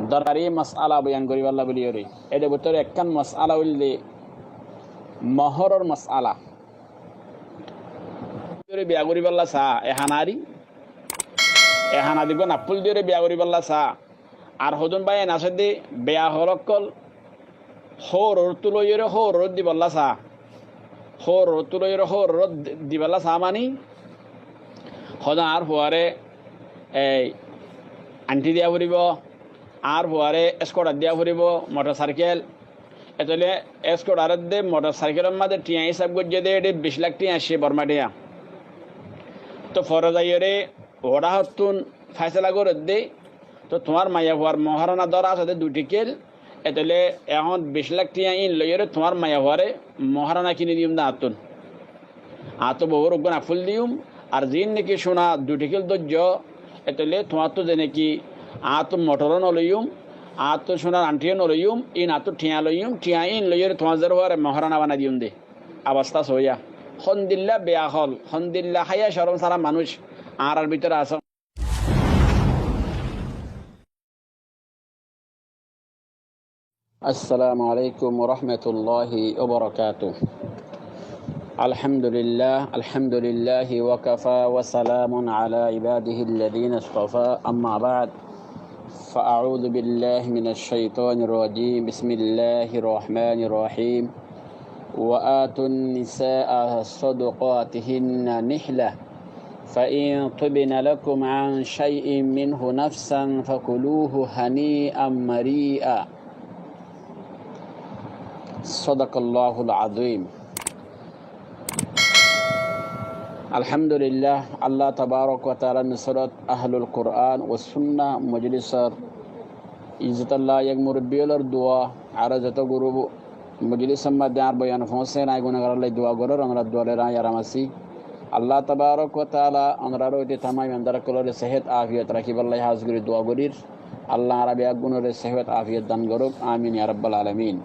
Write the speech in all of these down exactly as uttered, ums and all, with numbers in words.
dorkari masala boyan goríballa buli yóre. Ede bútore ekkán masala óilde mohóror masala. Yóre biya goríballa saá, e hanari, e hanadi gua naffúl diyóre biya goríballa saá. Ar hodún báiyain asé de biya hol ókkol, hóorottú loiyóre hóororé diballa saá. Hóorottú loiyóre hóororé di-, diballa saá mani, hodún añár fuaré ei anthí diya foribó, añár fuaré eskuthar diya foribó, mothor saikel. Etóile eskuthar edde mothor saikelor mazé thiañ hísab goijjé de, ede bic lak thiañ aiccé, Borma thiañ. Toóu fore zaiyóre uçáhottún fáisela gorédde, toóu tuáñr maiyafuar mohórana dóra asé de dui thikél, etóile ehón bic lak thiañ íin loiyóre tuáñr maiyafuaré mohórana kini diyum de añáttun. Añáttu bouwór uggúa naffúl diyum, ar ziín niki cúna dui thikél dóijjo, etóile tuáñttu ze niki añáttu mothoró noloiyúm, añáttu cúnar anthíyo noloiyúm, íin añáttu thiañ loiyúm, thiañ íin loiyóre tuáñr zerfuaré mohórana banai diyum de. Abostá soóiya. Hondilla biyahol, hondilla háiya corom sára manúic añárár bútore asé. السلام عليكم ورحمة الله وبركاته. الحمد لله، الحمد لله وكفى وسلام على عباده الذين اصطفى، أما بعد، فأعوذ بالله من الشيطان الرجيم. بسم الله الرحمن الرحيم. وآتوا النساء صدقاتهن نحلة، فإن طبن لكم عن شيء منه نفسا فكلوه هنيئا مريئا. صدق الله العظيم. Alhamdulillah, Allah tabarak wa taala nusrat Ahlul Quran wa Sunnah mojlisor izzotolla ek murubbi ólor dua, ar zoto gurub mojlisor mazé añár boyan foóñsai, añí gunagaror lai dua gorór, onorár dua loi añí aram así. Allah tabarak wa taala onoráre óite tamam imandar ókkolóre sehet afiyot rakíballa hás gorí dua gorír. Allah añára beggúnoré sehet afiyot dan gorouk. Amin ya rabbal alamin.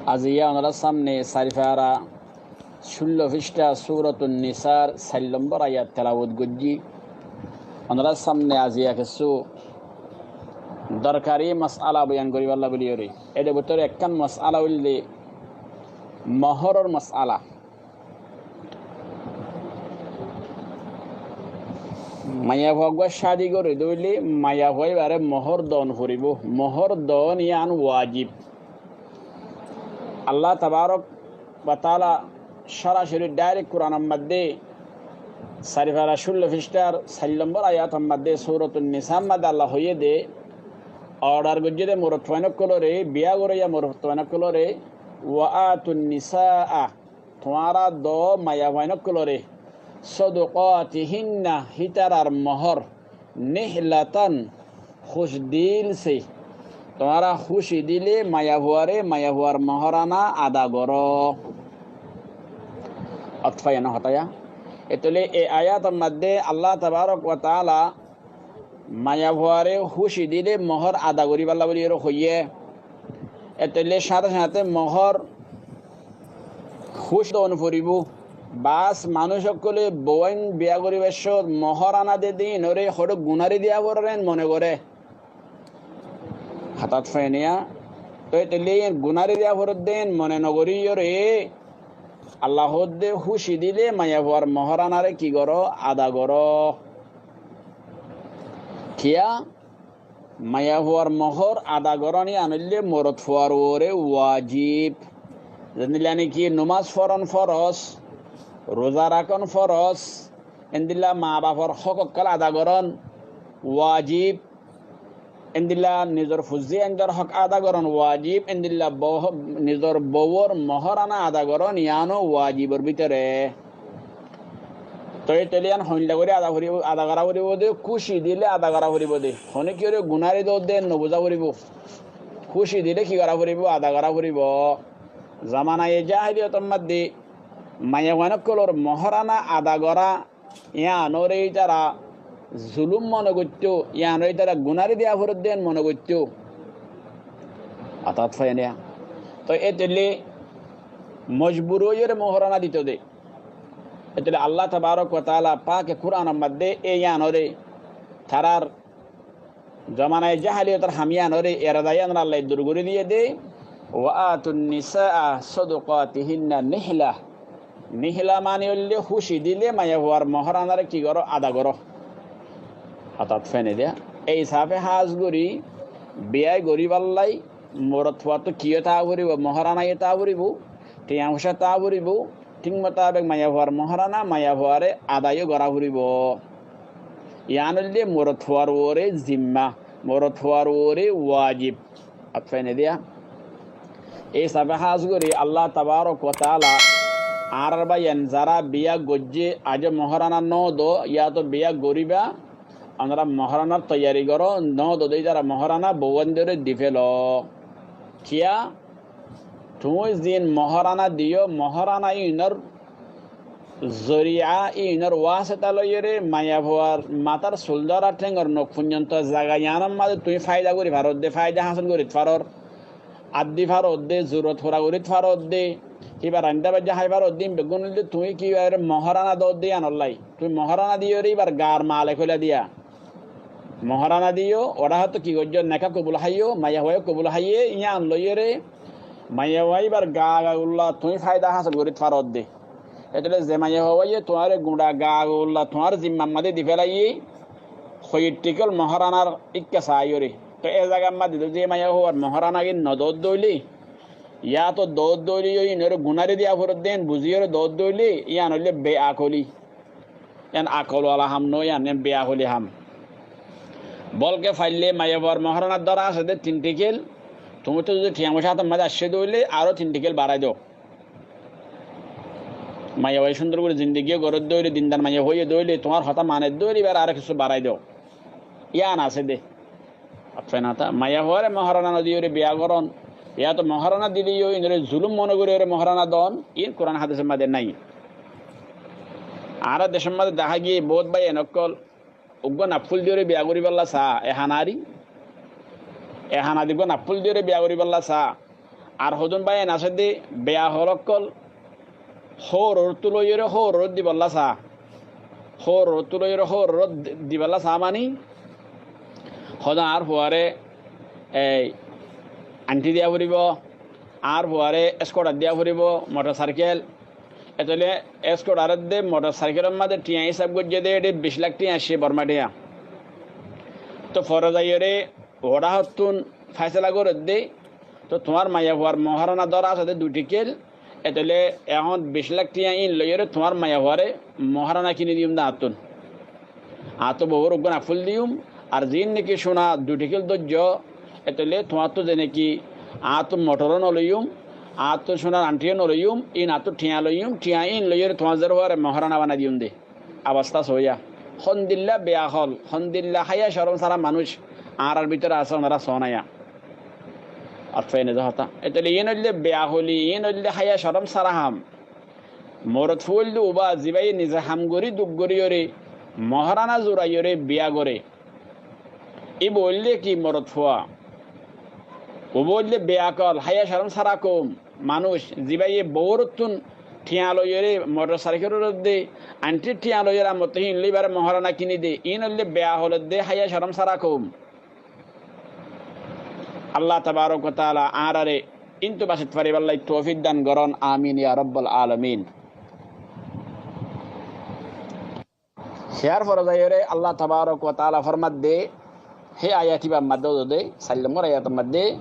Aziya onorár samne sari fara cullo fíctha Suratun Nisar sair lombor ayat telawot goijjí. Onorár samne aziya kessú dorkari masala boyan goríballa buli yóre. Ede bútore ekkán masala óilde mohóror masala. Maiyafua uggúa cádi goré dé óile maiyafua íbaré mohór don foribó. Mohór don yián wajib. Allah tabarak wa taala sorasori dairek Kuranor mazé sari fara cullo fícthar sair lombor ayator mazé Suratun Nisar mazé Allah hoiyé dé, ordar goijjé dé morotfuain ókkolóre, biya goróya morotfuain ókkolóre, wa atun nisaa, tuáñra do maiyafuain ókkolóre, sodokotihinna, hítarar mohór, nihlatan, kúci dil se. Tuáñra kúci dile maiyafuaré, maiyafuar mohórana ada goró. Otfaiya no hotáya. Etóile e ayator mazé Allah tabarak wa taala maiyafuaré kúci dile mohór ada goríballa buli yóre hoiyé. Etóile sáñte sáñte mohór kúci don foribó. Bas manúic ókkolé bouain biya goríbar cómot mohórana de dé inoré hoçé gunári diya forer en mone goré. Hotát faiyó niya? Toi etóile iyan gunári diya forer dé en mone nogorí yóre Allah hoódde kúci dile maiyafuar mohóranaré ki goró? Ada goró. Kiyá? Maiyafuar mohór ada gorón yián óilde morotfuar uore wajib. Zendilla niki nomás foron foros, ruza rakón foros, endilla maa bafor hók ókkol ada gorón wajib. Endilla nizor fuzzi aindor hók ada gorón wajib, endilla bou-, nizor bouwor mohórana ada gorón yiáno wajibor bútore. Toi etóile yián hoilla gorí ada foribó, ada gorá foribó dé, kúci dile ada gorá foribó dé. Hono kiyóre gunári do dé nobuzá foribó. Kúci dile ki gorá foribó? Ada gorá foribó. Zamanaye jahiliyotor mazé maiyafuain ókkolór mohórana ada gorá yiánoré ítara zulúm mone goittó, yiánoré ítara gunári diya forer dé en mone goittó. Hotát faiyó niya? Toi etóile mojbur óiyore mohórana dito dé. Etóile Allah tabarak wa taala pake Kuranor mazé e yiánoré tarár Zomanaye jahaliyotor ham iyanore erada iyanore Allaye dur gorí diyé dé. Wa atun nisaa sodokotihinna nihla. Nihla mani óilde húci dile maiyafuar mohoranare ki goró, ada goró. Hotá fúinné dé. Ei hísafe hás gorí biya goríballá morotfuattú kiyó táa foribó, mohorana yó táa foribó, tiañ foicá táa foribó, thík mutabek maiyafuar mohorana maiyafuare ada yó gorá foribó. Yián óilde morotfuar uore zimma, morotfuar uore wajib. Hotá fúinné dé. Ei hísafe hás gorí Allah tabarak wa taala añárar báiyain zará biya goijjé, aijjó mohorana no do, yáto biya goríba, onora mohoranar toiyari goró, no do dé ítara mohorana bouwaindóre di félo. Kiyá? Tuñí ziín mohorana diyó, mohorana íinor zoriya, íinor waseta loiyóre maiyafuar matár sul dóra théngor nok foijjonto zaga yiánor mazé tuñí faida gorí faródde, faida hásil gorít farór, addi faródde, zurot fura gorít faródde, híba raindá baijjá hái faródde, ín beggún óilde tuñí ki hoór mohorana doódde yiánollá. Tuñí mohorana diyóre íbar gaar malek óila diya. Mohorana diyó, oçá hottú ki goijjó, neká kobul háiyo, maiyafuayó kobul háiye, yián loiyóre maiyafua íbar gaa gaa ulla tuñí faida hásil gorít faródde. Étolla ze maiyafuaye tuáñre guñça gaa gaa ulla tuáñr zimmar mazé di félaiyé, hoiyir thíkol mohoranar íkka saáiyore. Toi e zagar mazé dé ze maiyafuar mohorana gín no doódde óile, yáto doódde óile yó íinore gunáre diya foredde, yián buzíyore doódde óile, yián óilde beakoli. Yián akolwala ham no, yián, yián beakoli ham. Bolke faille maiyafuar mohorana dóra asé dé tin thíkol, tuñíttu zodi thiañ foicá átor mazé aiccé dé óile aró tin thíkol barái do. Maiyafuaye cúndor gorí zindigi gorédde óile, dindar maiyafua óiye dé óile, tuáñr hotá maneddé óile, íbare aró kessú barái do. Yián asé dé. Hotá fúinné dé. Maiyafuare mohorana no diyóre biya gorón, yáto mohorana dile yó íinore zulum mone goríyore mohorana don, iín Kuran hádisor mazé nái. Añárar decór mazé dehá giyé bout báiyain ókkol uggúa nafúl diyóre biya goríballá saá, e hana ari, e hana di uggúa nafúl diyóre biya goríballá saá. Ar hodún báiyain asé dé, beakol ókkol hóorottú loiyóre hóororé diballá saá. Hóorottú loiyóre hóororé di-, diballá saá mani, hodún añár fuare, ei, anthí diya foribó, añár fuare eskuthar diya foribó, motorsaikel. Étolla eskuthar edde motorsaikelor mazé thiañ hísab goijjé dé, éçe bic lak thiañ aiccé, Borma thiañ. Toi fore zaiyóre oçá hottún fáisala gorédde, toi tuáñr maiyafuar mohorana dóra asé dé dui thíkol, étolla ehón bic lak thiañ íin loiyóre tuáñr maiyafuare mohorana kini diyum dé añáttun. Añáttu bouwor uggúa nafúl diyum, ar ziín niki cúna dui thíkol dóijjo, étolla tuáñttú ze niki añáttu motoró no loiyum, añáttu cúnar anthíyo no loiyum, íin añáttu thiañ loiyum, thiañ íin loiyóre tuáñr zerfuare mohorana banai diyum dé. Abostá soóiya. Hondilla beakol, hondilla háiya corom sára manúic añárar bútore asé, onora soónaiya. Ar fúinné dé hotá. Étolla iín óilde beakoli, iín óilde háiya corom sára ham. Morotfua óilde ubá, zibáye nize ham gorí duk goríyore, mohorana zuraiyóre biya goré. Íba óilde ki morotfua? Ubá óilde beakol, háiya corom sára koum, manúic, zibáye bouworottún thiañ loiyóre, motorsaikelor edde, anthír thiañ loiyóre, amottú híin loi íbare mohorana kini de. Iín óilde beakol edde, háiya corom sára koum. Allah tabarak wa taala añárare íntu basit faribálla toufik dan gorón. Amin ya rabbal alamin. Híyar fore zaiyóre Allah tabarak wa taala formadde, hé ayat íbar madde ódde, sair lombor ayator madde,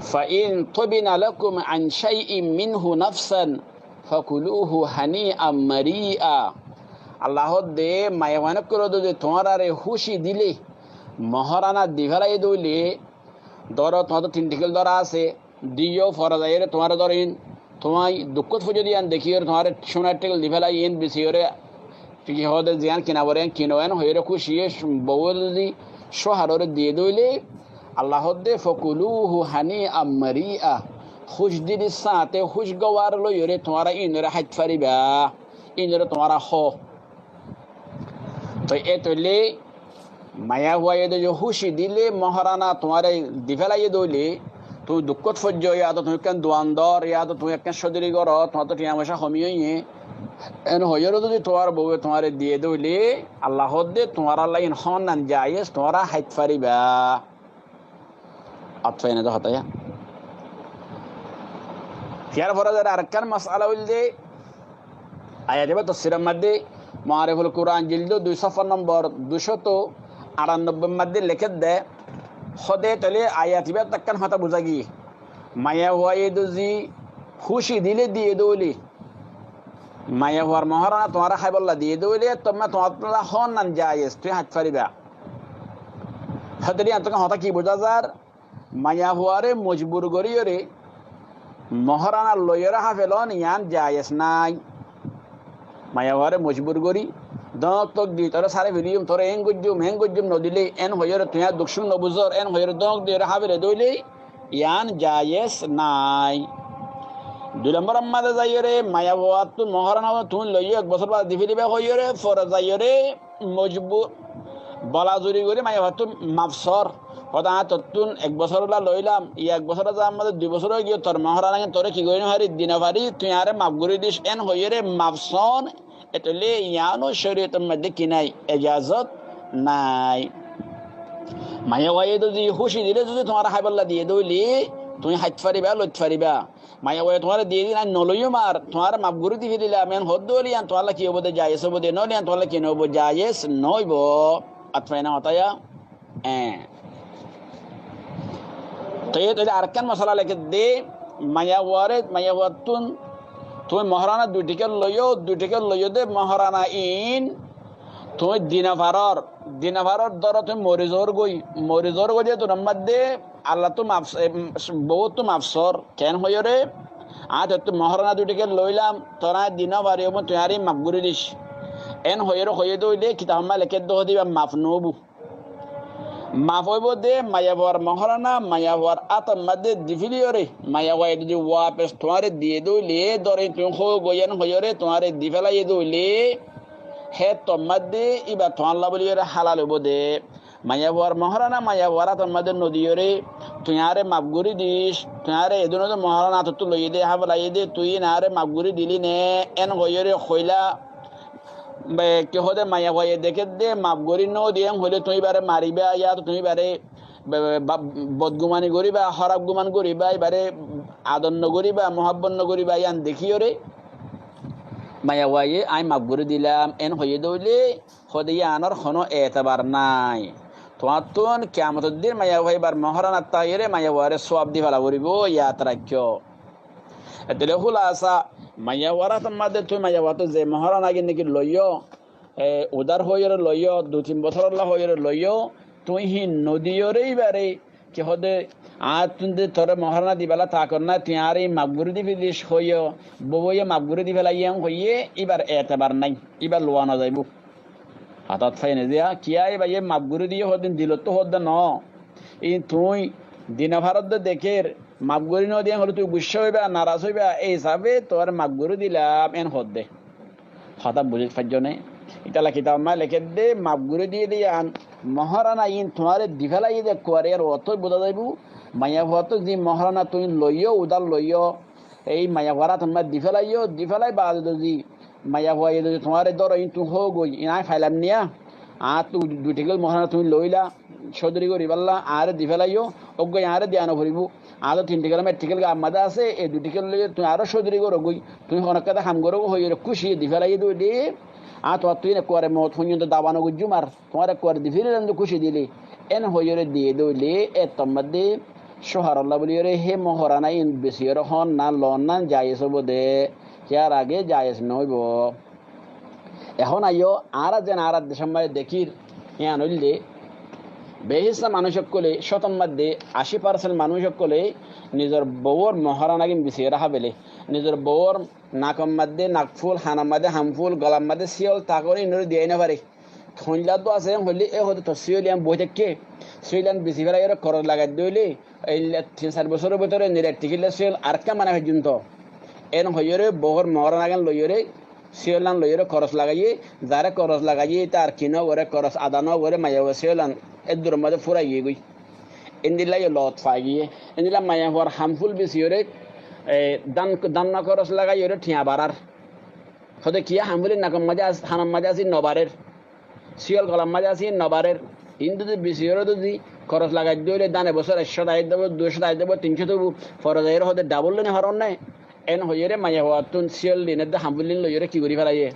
"Fa in tibna lakum an shay'in minhu nafsan fakuluhu hani'an mari'a." Allah hoódde, maiyafuain ókkole zodi tuáñrare húci dile, mohorana di félaiye dóile, dóro tuáñttu tin thíkol dóra asé, diyó, fore zaiyóre tuáñre dórin, tuáñi dukkót foijjó dé yián dekíyore tuáñre cúnar thíkol di félai, iín bisiyóre, ki hoóde, ziyán kina foré yián kino, en hoiyóre kúciye bouwore zodi cóharoré diyé dóile, Allah hoódde, "Fakuluhu hani'an mari'a." Húc dilir sañte húc gowar loiyóre tuáñra íinoré háit faribá, íinoré tuáñra hó. Toi étolla maiyafuaye de húci dile, mohorana tuáñre di félaiye dóile, tuñí dukkót foijjó, yáto tuñí ekkán duandor, yáto tuñí ekkán códori goró, tuáñttu thiañ foicá homi óiye, En hoiyóre zodi tuáñr bouwe tuáñre diyé dé óile, Allah hoódde tuáñrálla iín hoónnan jayes, tuáñra háit faribá. Atfaine de hotá ya. Yar fore zar arekkán masala óilde, ayat ibá tofsiror maddé, Maariful Kuran jildo dui sófa nombor dui cót añçannobboi maddé lekédde, hóde tóile ayat ibá ekkán hotá buzá giyé. Maiyafuaye zodi kúci dile diyé dé óile, maiyafuar mohórana tuáñra háibolla diyé dé óile, tuáñra tuáñlla hoónnan jayes, tuñí háit faribá. Hóde iyanttú hotá ki buzá zar? Maiyafuaré mojbur goríyoré mohórana loiyóre háfelon, yián jayes nái. Maiyafuaré mojbur gorí, dóñk tóñk di, toré sári feliyum, toré eén goijjum, eén goijjum nodilé, en hoiyóre tuñí ar duk cúk nobuzor, en hoiyóre dóñk diyoré háfele dé óile, yián jayes nái. Dui lombor ammade zaiyóre, maiyafuattú mohórana tuñí loiyó, ek bosór bade di felibá hoiyóre, fore zaiyóre, mojbur, bola zuri gorí maiyafuattú maf soór. Hóde aññí tottún ek bosórolla loilam, yá ek bosór zar maze dui bosór ói giyói, tor mohórana gín toré ki gorí nofarí, di nofarí, tuñí añáre maf gorí dis, en hoiyóre maf soón, etólle yiáno córiyotor maze ki nái, ejazot nái. Maiyafuaye zodi kúci dile zodi tuáñra háibolla diyé dé óile, tuñí háit faribá, loit faribá. Maiyafuaye tuáñre diyé dé, aññí noloiyum ar, tuáñre maf gorí di felailam, en hoódde óile yián tuáñlla ki óibo dé, jayes óibo dé, noóile yián tuáñlla ki noóibo, jayes noóibo. Atfaine hotá ya? Eé. Tói tóile arekkán masala lekédde, maiyafuaré, maiyafuattún tuñí mohórana dui thikel loiyó, dui thikel loiyó dé mohórana iín tuñí di nofaror, di nofaror, dóro tuñí mori zoór goi, mori zoór goi dé tunor maddé Allattú maf, e, bouttú maf soór. Keén hoiyóre, aññí tottú mohórana dui thikel loilam, toré aññí di nofariyum, tuñí añáre maf gorí dis. En hoiyóre hoiyé dé óile kitabor maze lekédde hóde ibá maf noóibo. Maf óibo dé maiyafuar mohórana maiyafuar átor maze di felaiyoré, maiyafuaye zodi wapes tuáñre diyé dé óile, dóro tuñí hoó goi en hoiyóre tuáñre di felaiye dé óile, hé tor maze ibá tuáñlla bóliyoré hálal óibo dé. Maiyafuar mohórana maiyafuar átor maze nodiyoré, tuñí añáre maf gorí dis, tuñí añáre edún edún mohórana átottú loiyé dé, háfelaiyé dé, tuñí añáre maf gorí dili né, en hoiyóre hoilá. Be, ki hóde, maiyafuaye dekédde maf gorí nodiyé en hoilé tuñí ibáre maribá, yá tuñí ibáre be, be, ba, bodgumani goríba, hóraf guman goríba, ibáre ador nogoríba, muhábbot nogoríba, yián dekíyoré maiyafuaye aññí maf gorí dilam, en hoiyé dé óile, hóde yiánor honó etebar nái. Tuáñttún kiyamotor din maiyafuaye ibár mohórana táiyeré maiyafuaré suwab di fela foribó, yad raikkó. Etólle húlasa, maiyafuar átor maze tuñí maiyafuattú ze mohórana gín niki loiyó, e, udár hoiyóre loiyó, dui tin bosórolla hoiyóre loiyó, tuñí híin nodiyoré ibáre, ki hóde, añáttún de toré mohórana dibálla takot nái, tuñí añáre maf gorí di felis hoiyó, bouwe maf gorí di felaiye en hoiyé, ibár etebar nái, ibá luwa nozaibó. Hotá faiyó né, kiyá ibáye maf gorí diyé hoddé, dilottú hoddé noó. Iín tuñí di nofaródde dekér, maf gorí nodiyé hoilé tuñí guccá óiba, naras óiba, ei hísafe tuáñre maf gorí dilam, en hoddé. Hotá buzí faijjó né? Ítalla kitabor maze lekédde, maf gorí diyé dé yián, mohórana iín tuáñre di felaiye dé ekkuare, yar ortó buzá zaibó. Maiyafuattú ze mohórana tuñí loiyó, udár loiyó, ei maiyafuar átor maze di felaiyó, di felai baade zodi maiyafuaye zodi tuáñre dóro, iín tuñí hoó goi, iín aññí failam niya, añáttu dui thikel mohórana tuñí loilá, códori goríballa, añáre di felaiyó, eggúa añáre diya noforibó. Añáttu tin thikel, ek thikel gaar maze asé, e dui thikel loi tuñí aró códori goró goi, tuñí honó ekkán ham goró goi hoiyóre kúci di felaiye dé óile, aññí tuáñttú iín ekkuare moot foijjonto daba nogoijjúm ar, tuáñre ekkuare di felailam de kúci dile, en hoiyóre diyé dé óile, e tor maze cóharolla bóliyoré hé mohórana iín besiyoré hoónnan, loónnan jayes óibo dé, yar age jayes noóibo. Ehón aiyó, añára zeén añárar decór maze dekír, yián óilde, behissá manúic ókkolé, cótor maze ací parsent manúic ókkolé nizor bouwor mohórana gín bisiyoré háfele, nizor bouwor nakor maze nakful, hanor maze hanful, golar maze síyol, takor iínoré diyai nofare. Hoilla dó asé, hoilé e hoóde tor síyol yián boói táikke, síyol yián bisi felaiyoré koros lagai dé óile, ei tin sair bosóror bútore nizor ek thikilla síyol arekkán banai faijjum toó. En hoiyóre bouwor mohórana gán loiyóre, síyol gán loiyóre koros lagaiyé, zaré koros lagaiyé, íte ar ki nógoré, koros ada nógoré, maiyafuar síyol gán eddur maze fúrai giyé goi. Endilla yó lot fai giyé. Endilla maiyafuar hanful bisiyoré, e, dan, dan koros lagaiyóre thiañ barár. Hóde kiyá, ham fúli nakor mazé as-, hanor mazé asé, nobarér. Síyol golar mazé asé, nobarér. Iín zodi bisiyoré zodi koros lagai dóile, dane bosór ekcót aiyé dé, duicót aiyé dé, tincót óibo, fore zaiyóre hóde dabol loi no faron né? En hoiyóre maiyafuattún síyol din edde ham fúlin loiyóre ki gorí félaiye?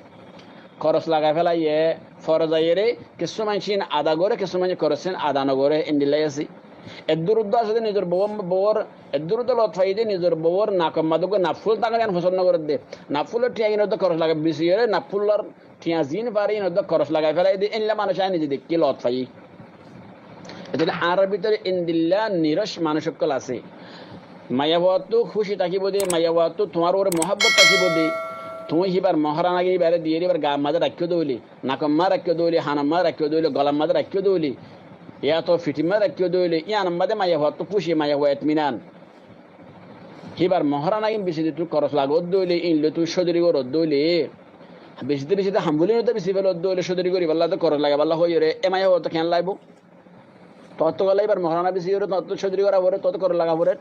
Koros lagai félaiye. Fore zaiyóre kessú maincé iín ada goré, kessú maincé koros iín ada nogoré, endilla asé. Eddúr uddá asé dé nizor bouwor, bouwor, eddúr uddá lot faiyé dé nizor bouwor nakor mazé uggwá naf fúl táke dé iín fosón nogorér dé. Naf fúlor thiañ gin uddá koros lagai, bisiyoré naf fúlor thiañ ziín fare iín uddá koros lagai félaiye dé, endilla manúic aññí nize deikkí lot faiyí. Etólla añárar bútore endilla niroc manúic ókkol asé. Maiyafuattú kúci tákibo dé, maiyafuattú tuáñr uore muhábbot tákibo dé, tuñí híbar mohórana gin íbaré diyóre híbar gaar mazé raikkó dóile, nakor mazé raikkó dóile, hanor mazé raikkó dóile, golar mazé raikkó dóile, yáto fiṭir mazé raikkó dóile, yíanor mazé maiyafuattú kúci, maiyafua etminan. Híbar mohórana gin bisi di tuñí koros lagódde óile, iín loi tuñí códori goródde óile, bisi di bisi di ham fúlin uddá bisi félodde óile, códori goríbolla dé koros lagaibólla hoiyóre, e maiyafuattú kiyán laibo? Tuáñttú kiyólla híbar mohórana bisiyoré tuáñttú códori gorá foré, tuáñttú koros lagá foré.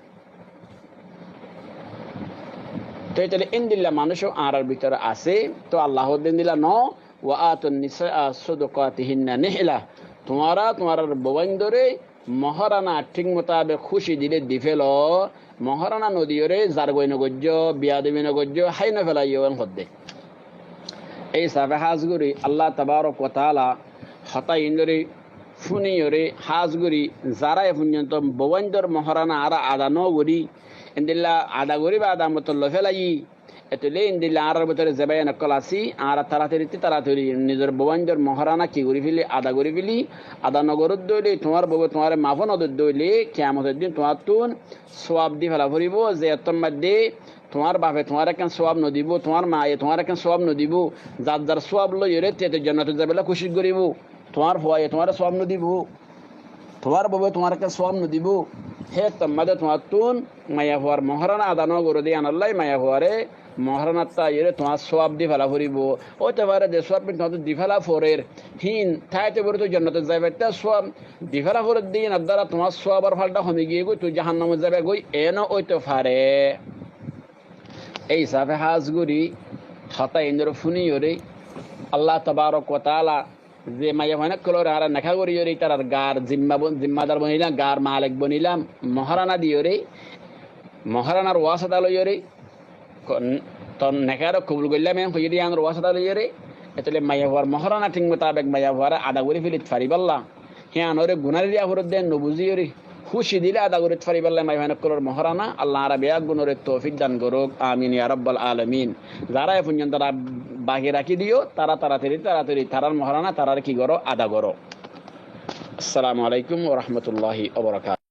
Tói tóile endilla manúic añárar bútore asé, tói Allah hoódde endilla noó, "Wa atun nisaa sodokatihinna nihla." Tuáñra tuáñrar bouwaindóre mohórana thík mutabek kúci dilé di félo, mohórana nodiyóre zargoi nogoijjó, biyadobi nogoijjó, hái nofélaiyó, en hoódde. Ei hísafe hás gorí Allah tabarak wa taala hotá iín dóri fúniyoré hás gorí zará e foijjonto bouwaindór mohórana añára ada nógorí, endilla ada gorí ba ada moto lofélaiyí, etólla endilla añárar bútore ze báiyain ókkol así, añára taratarittú taratari nizor bouwaindór mohórana ki gorí félí, ada gorí félí, ada nogoródde óile, tuáñr bouwe tuáñre maf nodedde óile, kiyamotor din tuáñttún sóab di féla foribó, ze ettór maze tuáñr bafe tuáñre ekkán sóab nodibó, tuáñr maye tuáñre ekkán sóab nodibó, zar zar sóab loiyóre te te jonnotot zaibólla kucíc goríbou. Tuáñr fuaye tuáñre sóab nodibó, tuáñr bouwe tuáñre ekkán sóab nodibó. Hé ettór maze tuáñttún maiyafuar mohórana ada nógoróde yíanolla maiyafuare mohóranattú aiyóre tuáñr sóab di féla foribó. Óito fare ze sóab hín tuáñttú di féla forer, hín táite foré tuñí jonnotot zaibattá sóab di féla foredde yíanor duara tuáñr sóabor faldha homi giyé goi, tuñí jahannamot zaiba goi, eno óito fare. Ei hísafe hás gorí hotá iín dóri fúniyoré Allah tabarak wa taala ze maiyafuain ókkolóre añára neká goríyoré ítarar gaar zimma bon-, zimmadar bonilam, gaar malek bonilam, mohórana diyoré, mohóranar wasata loiyoré, ko-, n-, tor nekáre kobul goillám en hoiyóre yíanor wasata loiyoré, etólla maiyafuar mohórana thík mutabek maiyafuare ada gorí félit faribólla, híanoré gunári diya foredde nobuzíyoré, kúci dilé ada gorí faribólla maiyafuain ókkolór mohórana Allah añára beggúnoré toufik dan gorouk. Amin ya rabbal alamin. Zará e foijjonto baki rakí diyó, tará taratari taratari tarár mohórana taráre ki goró, ada goró. Assalamu alaikum wa rahmatullahi wa barakatuhu.